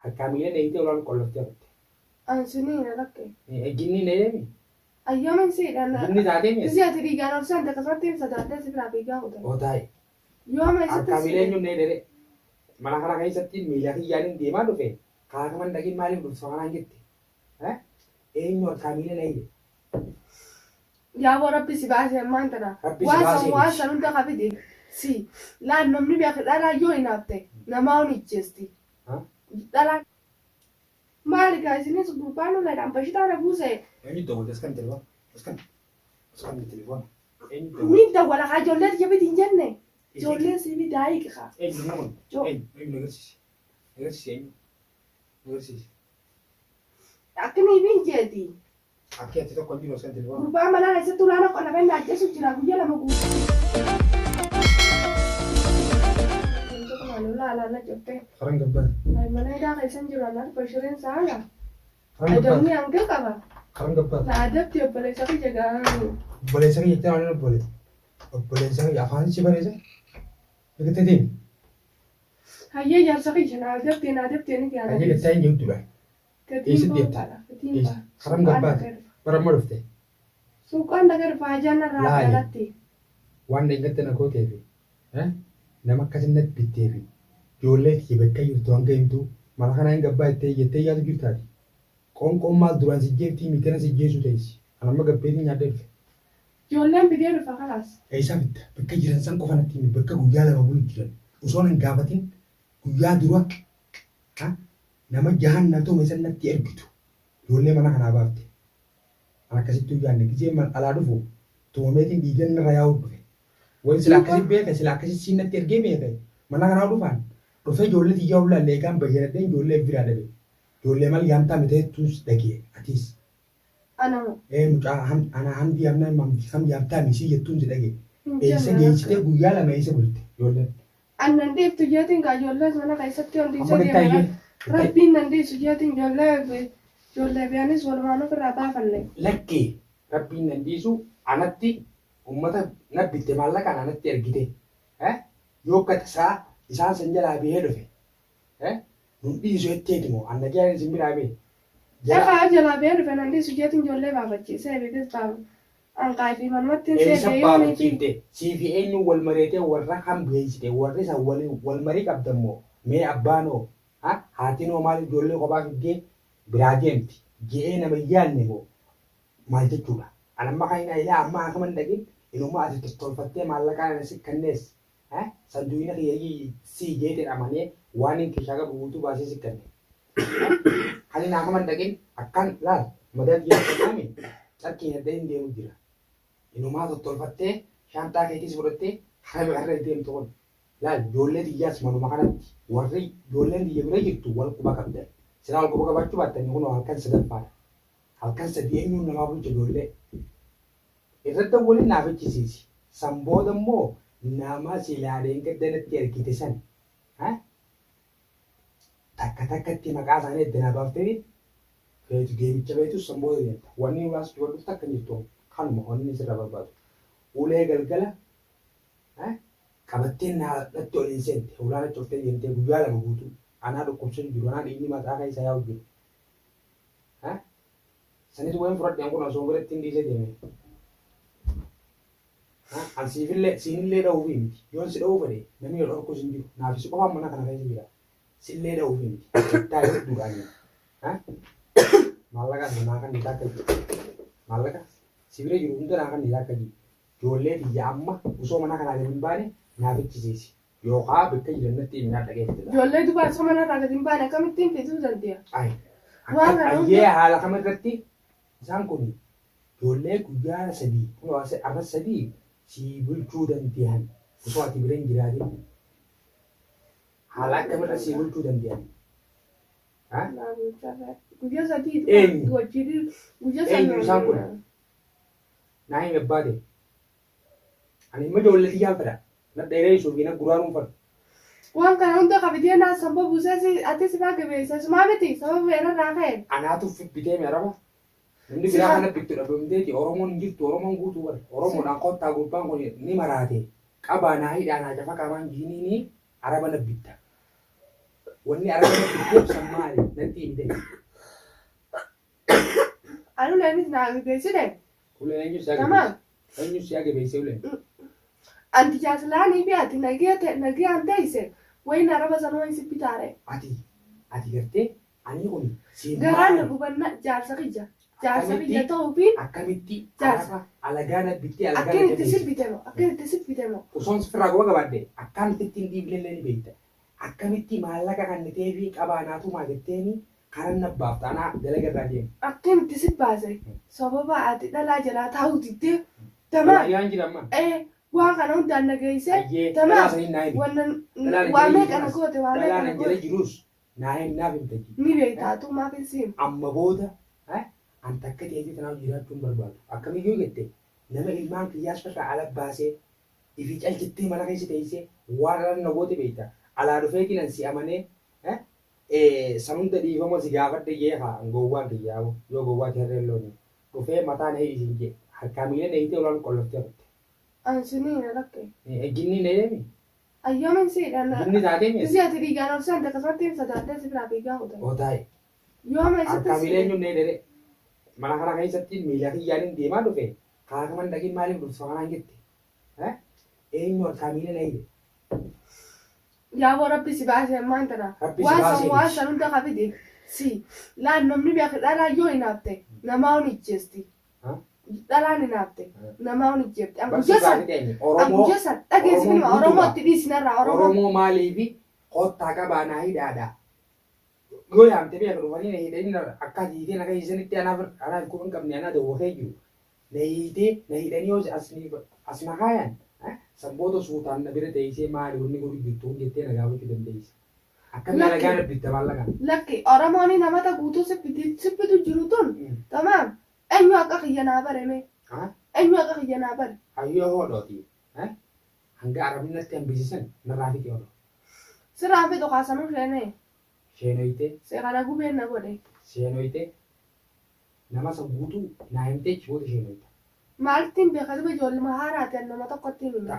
Harkaa miila dheeyitee ulaan qolloftee kutte. An siniina lakke. Jinniin dheeyitee Ayyoomin siidhaan. Jinni taatee mi? Isi ati dhiigaan ol seente akkasumatti hin sodaadhee si biraa fiigaa kute. Oo taa'e. Yooma isitti Harkaa miila si. eenyuun dheeyite? Mana kana keessatti miila kiyyaanin deemaa dhufe. Karaa kaman dhaqin maaliif dhufte kanaan jette? Eenyu harkaa miila dheeyite? Yaaboo Rabbi si baase ammaan tana. Rabbi si Waan san baasee waan miti. san hunda ka fide si. Laal namni beeke dhalaa yoo hinaafte namaa ni ijjeesti. Dhalaan. Maali gaa isinis gurbaan uleedhaan bashitaa na buuse. Eenyu dawwalte as kan telefoona? As kan as kan telefoona? Eenyu Ni dawwalte? dawwala kaa ijoollee tiyya fidi hin jenne. Ijoollee sii fidi hiiki kaa. Eenyu nama kun? Jo. Eenyu eenyu na agarsiisi? Na agarsiisi eenyu? Na agarsiisi. Akkinii fi hin jeeti. Akki ati tokko hin jiru as kan telefoona. Gurbaa manaa keessatti ulaana qolafee na ajjeesu jira guyya 2 guutuu. Ulaa na cuftee. Karan gabbata. Mana hidhaa keessa hin jiru annaatu Bashiriin saala. Karan gabbata. Adabni hanga qaba. Karan gabbata. Na adabti obboleessa kiyya gaanii. Obboleessa kiyya jettee waan obbole. Obboleessa kiyya afaan si bareessa. Eeggattee deemi. Hayyee jaarsa kiyya na adabti na adabti ni Hayyee gattaa hin jirtudha. Gatiin Eessa deemta? ba'a. Gatiin Eessa? ba'a. Karam gabbaate. Bara amma dhufte. Suuqaan dhaqee dhufa hajaan narraa Laali. alatti. Waan dheengadda na gooteefi nama akkasin natti bitteefi ijoollee tiyya bakka jirtu hanga himtuu mala kanaa hin gabbaa jettee jettee yaadu jirtaati. Qoonqoon maal duraan si jeeftii miikana si jeesuu teessi. An amma gabbeetiin nyaadhee dhufe. Ijoolleen fidee dhufa kalaas. Eessaa fidda? Bakka jiran san qofa natti himi. Bakka guyyaa 2 bulu jiran. Osoo nan gaafatin guyyaa dura nama jahan na tume san natti ergitu. Ijoollee mana kanaa baafte. An akkasitti hin yaadne. Gizeen man alaa dhufu tumameetiin dhiigan narra yaa'u dhufe. Wayi sila Duuba akkasi beeke sila akkasi siin natti ergee beeke mana kanaa dhufaan dhufee ijoollee tiyyaa ol laalle eegaan bayyanadheen ijoollee biraa dhabe. Ijoollee mal yaamtaa miti jettuus dhagee atiis. Ana moo? Ee mucaa ham anaa hamdii hamnaa hamdii kam yaamtaa misii jettuun si dhagee. Hin Eessa jenne geessitee lakka. guyyaa 2 eessa bulte ijoolleen? An nan dhiiftu jeetiin gaa ijoollees mana keessatti yoon Amma dhiisee gattaa deeme iyyee. Gattaa rabbiin nan dhiisu jeetiin ijoollee ijoollee fi anis walumaan ofirraa baafanne. Lakkii rabbiin nan dhiisu anatti ummata na bitte maallaqaan anatti ergite yoo akka tasaa isaan san jalaa bahee dhufe nun dhiisu jetteeti moo an nagayaan isin biraa bahe jala Ekaa jalaa bahee dhufe nan dhiisu jeetiin ijoollee baafachiisee ebitis baaf anqaa fi manumatti hin Eessa seete yoonii fi baafachiifte sii fi eenyuun wal mareetee warra kam geessite warri san waliin wal marii qabdan moo mee abbaan hoo haatiin hoo maaliif ijoollee kophaa fiddee biraa deemti je'ee nama hin yaadne moo maal jechuudha an amma kan ilaa amma akama hin dhaqin inuma ati tottolfattee maallaqaan ana si kannees sanduuqni kiyya sii jeeteen amanee waan hin keessaa qabu guutuu baasee si kanne kan hin akama hin dhaqin akkan laal madaa kiyya kannaami carkii hin hin deemu jira inumaa tottolfattee shaanxaa keetiis fudhattee harame har'a deemtu kun laal ijoollee tiyyaas manuma kanatti warri ijoolleen tiyya bira jirtu wal quba qabdan silaa wal quba qabaachuu baattanii kunoo halkan sadaffaadha. Halkan 3 eenyuun namaa bulcha ijoollee? Irra dawwali naaf echisiisi. San booda immoo nama silaa dheengadda natti ergite san takka takkatti maqaa isaanii adda naa baafteeti feetu deemicha feetus san booda deemta. Wanni ulaa si dura dhuftu takka hin jirtu. Kanuma wanni sirraa barbaadu. Ulee galgala qabattee naa natti ol hin seente. Ulaa na cuftee deemtee guyyaa 2 guutuu. Anaa dhukkubsatu jiru. Anaa dhiigni mataa keessa yaa'u jiru. Sanis wayin fudhadheen kun osoo biratti hin dhiisee deeme. An siifillee siinillee dha'uufi miti. Yoon si dha'uu fedhe namni na dhorkus hin jiru. Naaf si qofaan mana kana keessa jira. Sillee dha'uufi miti. Taa hedduudhaan. Maallaqa naa kan akka jiru. Maallaqa si bira jiru hunda naa kan akka jiru. Ijoollee tiyya amma osoo mana kanaa gadi hin baane naaf ichisiisi. Yookaa bakka jiran natti himi naan dhaqee fida. Ijoollee dubaa osoo mana irraa gadi hin baane akkamittiin fiduu dande'a? Ay, Waan akka kana hunda ayyee haala kam irratti isaan kun ijoollee guyyaa 3 kunoo as arra 3 sii bulchuu dandehan osoo ati bira hin jiraatin haala akkam irra sii bulchuu dandehan? Ha? Naa bulchaa guyyaa 3 Eenyu? wajjin guyyaa Eenyu isaan kun? sana Naa himi abbaa tee. Ani imma ijoollee tiyyaan fedha. Na dheereessuu fi na guraaruun fedhu. Waan kana hunda ka fidee naa sababa buusee si ati si faa gabeessa sumaa miti sababa beerarraa ka'e. Anaatu bitee mi araba? Namni Si biraa ka kana bittu dhabamteeti Oromoon hin jirtu Oromoon guutuu bara. Oromoodhaan kottaa gurbaan kun ni maraate. Qabaa naa hidhaa naa cafaqaa maan jiiniini araba na bitta. Wanni araba bitteef san maali? Natti himi ta'e. Ani uleenis naa geessite. Uleen eenyu si Tamaam. agarsiise? Eenyu si agarsiise uleen? Anti jaaslaanii fi ati nagee an teesse wayin araba sana wayin si bitaare. Ati gartee ani kun siin Garaan na maali? gubanna jaarsa kiyya. Jaarsa kiyya Akkamitti ta'uufiin akkamitti jaarsa. araba alagaa na bittee alagaa Akkan na itti jabeessite? sirbite moo? Akkan itti sirbite moo? Osoon sirraa quba qabaadhe akkaan itti hin dhiifne illee ni beekta. Akkamitti maallaqa kan ta'ee qabaanaatu maa jetteeni karan nabbaaf taanaa dalaga irraa deema. Akkan itti si baase sababa ati dhalaa jalaa taa'uu diddee. Tamaam. Yaan jira amma. Ee, waan kana hundaan na geesse. Ayyee Tamaam. dhalaa saniin naa himi. Wannan Dhalaan waa jala meeqa na jirus goote, waa meeqa dhalaan na an jala goote. jirus naa himi, naaf himta. Ni beektaatu maaf hin siim. Amma booda an takka ta'eetii tanaaf jiraachuu hin barbaadu. Akkamiyyuu jette nama ilmaan kiyyaas irraa ala baasee ifii caljittee mana keessa teessee waan ala na goote beekta. Alaa dhufeetiin an si amanee san hunda dhiifama si gaafadhe jee haa gowwaan kiyyaa'u yoo gowwaa ta'e looni dhufee mataa na hiisin jee harkaa miila na hiitee olaan qolloftee kutte. An sinii na rakke. Ginni na deemi. Ayyoomin siidhaan. Ginni taatee mi'a. Isi ati dhiigaan ol seente akkasumatti hin sodaadhee si biraa fiigaa kutan. Oo taa'e. Yooma isitti Harkaa miila siidhe. eenyuun na hidhe. Mana kana keessatti miila kiyyaan deemaa dhufe kaakaman dhaqin maaliif dhuftu kanaan jette. Eenyu harkaa miila na hidhe? Yaaboo Rabbi si baasee ammaan tana. Rabbi si Waan san baasee waan miti. san hunda kabide. Si laan namni beeku dhalaa yoo hinaafte namaa hun ijjeesti. Dhalaan hinaafte namaa hun ijjeefti. An Barsi guyyaa san baafite eenyu? an Oromoo guyyaa san dhageessi Oromoon minima guutuudha. Oromootti dhiisinarraa Oromoo. Oromoo maaliifi kottaa qabaa naa hidhaadha. Yoo yaamte beeku dhufanii na hidhanii akka hiitee na keeysanitti anaaf quba hin qabne anaa dawwakee jiru. Na hiitee na hidhanii yoo as na kaayan sanboota suutaan na bira teessee maali wanni godhu jirtu jettee na gaafachuu dandeessa. Akkamii Lakki. alagaa na bitta maallaqa? Lakki Oromoon namata guutuu sibbitu jiru tun tamaam eenyu akka kiyya naa bareme eenyu akka kiyya naa bare. Hayyoo hoodhooti. Hanga arabni natti hambisisan narraa fixe odho. Sirraan fixu kaasanuu sheenee Sheenoyitee seekana gubeen na godhe. sheenoyitee nama san guutuu naa himtee achi booda sheenoyita. Maalittiin beeka duba ijoolluma haaraati an nama tokkotti hin hime.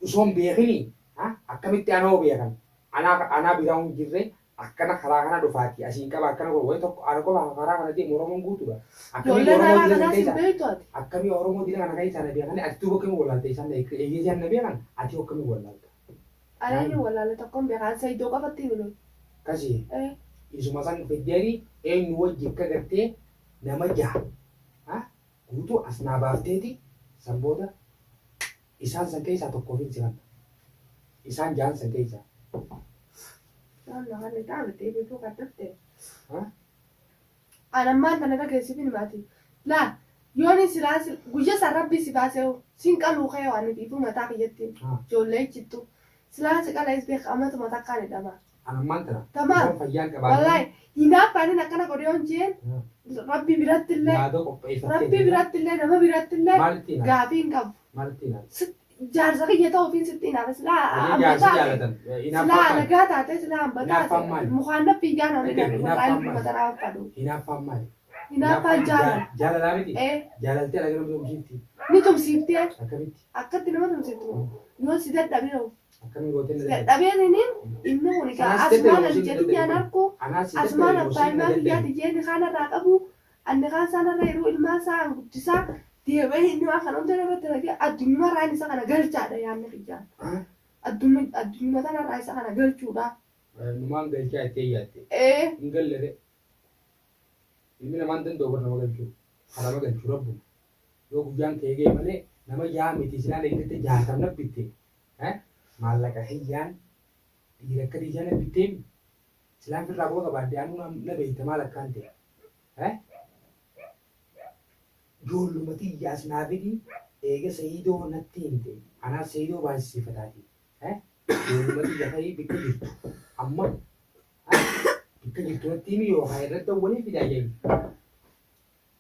Osoo hin beekini akkamitti anoo beekan anaa biraa hin jirre akkana karaa kana dhufaati asiin qaba akkana godhu wayi tokko ana qofa karaa kana deemu Oromoon guutuudha. Akkamii Ijoolleen Oromoo haaraa dila kanaas kana hin keessa beektu ati. akkamii Oromoo dila kana keessa na beekani ati duuba akkamii wallaalta isaan eeyyee isaan na beekan ati akkamii wallaalta. Ani eenyu wallaale tokkoon beeka an Saayidoo qofatti hin hime. Kasi Eh, isuma san fiddeeri eenyu wajji akka gartee nama jaha guutuu as naa baafteeti san booda isaan san keessaa tokkoof hin sifanna. Isaan jahan san keessaa. Naannoo kana taa'ame deebituu kan dhufte. Ha? An ammaan tana dhageessif hin himaati. Laa yooni silaa guyya san Rabbi si baasee siin qaluu kee waan ifiifuu mataa kiyyattiin ijoollee jittu. Silaa si qalees beek amatuma takkaan hidhama. An ammaan tana. Tamaam. Osoo fayyaan qabaatee Wallaahi hinaaffaanin akkana godhe yoon jeen Rabbi biratti illee yaada qopheeffattee Rabbi biratti illee nama biratti illee Maalitti hinaafta? gaafii hin qabu. Maalitti hinaafta? Jaarsa kiyya ta'uu ofiin sitti hinaafe silaa Hojii hamba jaarsi taate. jaalatan. Silaa Hinaaffaan maali? alagaa taate silaa hamba Hinaaffaan taate maali? mukaan na fiigaa namni Dhaggeeffa, namni hinaaffaan wallaahi maali? mataa naa fadhu. Hinaaffaan maali? Hinaaffaan jaalala. Jaalalaa miti? Ee Jaalaltee alagaa nama tumsiifti. ni tumsiiftee Akkamitti? akkatti nama tumsiiftu yoo si dadhabee hoo Akkamiin gootee si na dadhabde? dadhabeen inni inni kun egaa Anaas asumaan dadhabe ani osoo hin jedhiyyaan dadhabin. arku Anaas si asumaan dadhabe osoo abbaa hin ilmaan dadhabin. kiyyaati jeen kaan irraa qabu anni kaan isaan irra yeroo ilmaan isaa guddisaa deemee inni waan kana hunda irratti argee addunyaa irraa isa kana galchaadha yaadni kiyyaan. Addunyaa tanarraa isa kana galchuudha. Numaan galchaa itti eeyyaatte. Ee Hin galle. Ilmi namaan danda'u bara nama galchuu. Kan nama galchuu rabbuma. Yoo guyyaan kee ga'e malee nama yaa miti silaa eeggate jaatam na bitte. Maallaqa hiyyaan dhiira akka dhiiraa na bittee silaan firraa quba qabaadde anuu na beekta maal akkaan ta'e. Ijoolluma xiyyaas naa fidi eega Sayiidoo natti himte anaas Sayiidoo baasifataati. Ijoolluma xiyya ta'ii bikka jirtu amma bikka jirtu natti himi yookaan irratti dawwanii fidaa jedhi.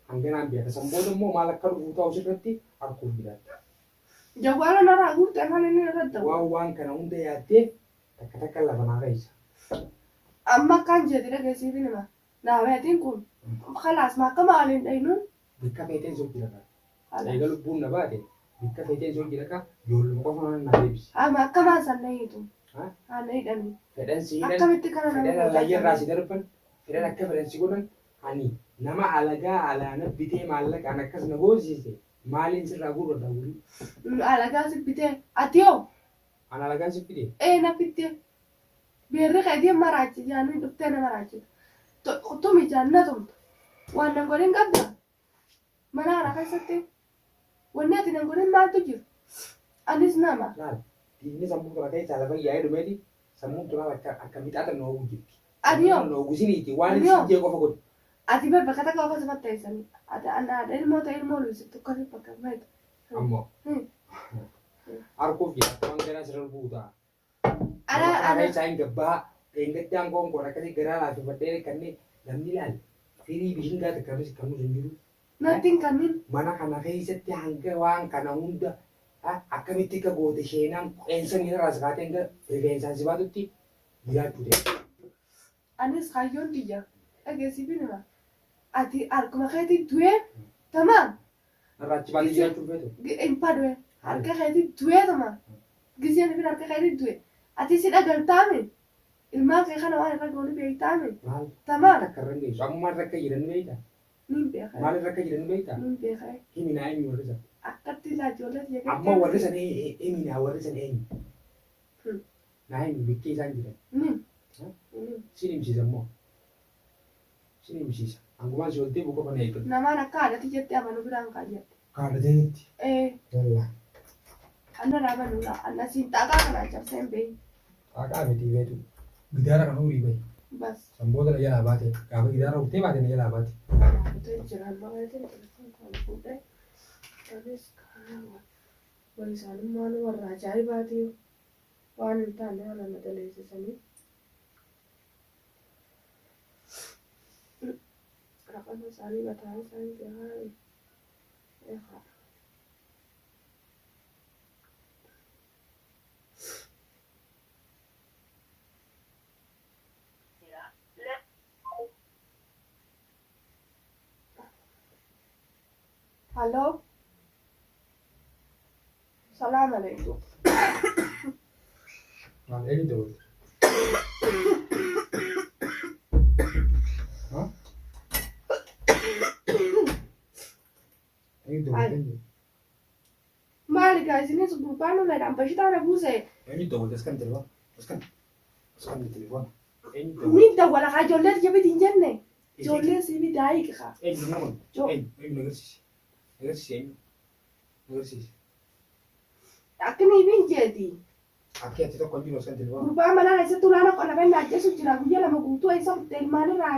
Hanganaan beeka san booda immoo maal akka dhufu ta'u sirratti arguuf jiraata. Jawwaala narraa guurte afaan inni irratti ta'u. Waan kana hunda yaaddee takka takka lafa naa keessa. Amma akkaan jedhe dhageessiif hima. Naameetiin kun khalaas maakama waliin dhaynuun Bikka feeteen sun jira kaa. khalaas. Eega lubbuun na baate bikka feeteen sun jira kaa ijoolluma qofa naa deebisi. Amma akkamaan san dhayitu. Haa na hidhanii. Fedhan si hidhan. Akkamitti kana nama Fedhan godhaa alayyarraa jirani? si darban. Fedhan akka fedhan si godhan. Ani nama alagaa alaana bitee maallaqaan akkas na goosise maaliin sirraa gurra wulii. Alagaa si bitee. Ati hoo? An alagaan si fide. Ee na fittee. Beerri keetiin maraachi jaaniin dhuftee na maraachita. Tumi jaan na tumta. Waan nan godhin qabda. Mana kana keessatti wanni ati nan godhin maaltu jira? Anis nama. Laal diinni sammuu tana keessaa lafa yaa'ee dhumeeti sammuun tana akka akka mixaata na ogu jirti. Ani hoo? Na ogusiniiti waan Ani hoo? si jee qofa godhi. Ati bar bakka takka qofa sifat teessanii. Ati ana haadha ilmoo ta'e ilmoo luusiftu akkasii bakka feetu. Ammoo Hmm. harkuuf jira waan garaa sirra buutaa. Ana ana Keessaa hin gabbaa dheengaddaan koonkoon akkasii garaa laafifadhee kanneen namni ilaali firii bishingaa takka kan nuti hin jiru. Nattiin kanniin Mana kana keessatti hanga waan kana hunda akkamitti akka goote sheenaan qeensa miirraa si kaatee hanga rifeensaan si baatutti jiraachuu ta'e. Anis kaayyoon tiyya dhageessiif hima. Ati harkuma keetii du'ee tamaam. Narraa achi baatee jiraachuu feetu. Hin padue harka keetii du'ee tamaam. Giseen ifin harka keetii du'e. Ati si dhagaltaame ilmaan kee kana waan irra goonu beektaame Maal? tamaam. Takka irra hin geessu. Ammumaan irra akka jiran ni beektaa? Nin beeka. Maal irra akka jiran ni beektaa? Nin beeka. Himinaa eenyu warri sana? Akkatti ilaa ijoollee tiyya Amma warri sana himinaa warri sana eenyu? Naa himi bikkee isaan jiran. Nin. Sin himsiisa immoo. Sin himsiisa. Hangumaan si ol deebi'u qofa na eeggatu. Namaan akka haadha tiyyatti amanu biraan kaayyadhe. Kaadhateetti. Ee. Yallaa. Anna raabanuudha. Anna siin xaaqaa kanaa cabsee hin beeyin. Xaaqaa miti beetu. Gidaara kan horii bahi. Bas. Sanboota na jalaa baate. Gaafa gidaara uftee baate na jalaa baate. Kutee jiraan maqaatiin telefoon kan fuudhee. Anis kana wal isaanummaan warra ajaa'ibaati. Waan hin taane haala na daleessisanii. Raqama isaanii mataa isaanii beekaa. Beekaa. Hello. Salaam alaikum. Maal eenyu dabalte? Ha? Eenyu dabalte eenyu? Maali gaa isinis gurbaan uleedhaan bashitaa na buuse. Eenyu dabalte as kan telefoon? As kan as kan telefoon? Eenyu dabalte? Ni dawwala kaa ijoollee tiyya biti hin jenne. Ijoollee sii biti haayiqi kaa. Eenyu nama? Jo. Eenyu eenyu agarsiisi? Agarsiisi eenyu? Agarsiisi. Akkini hin jeeti. Akki ati tokko hin jiru as kan telefoon. Gurbaan manaa keessatti ulaana qolabee na ajjeesu jira guyyaa lama guutuu eessa kutte ilmaan irraa.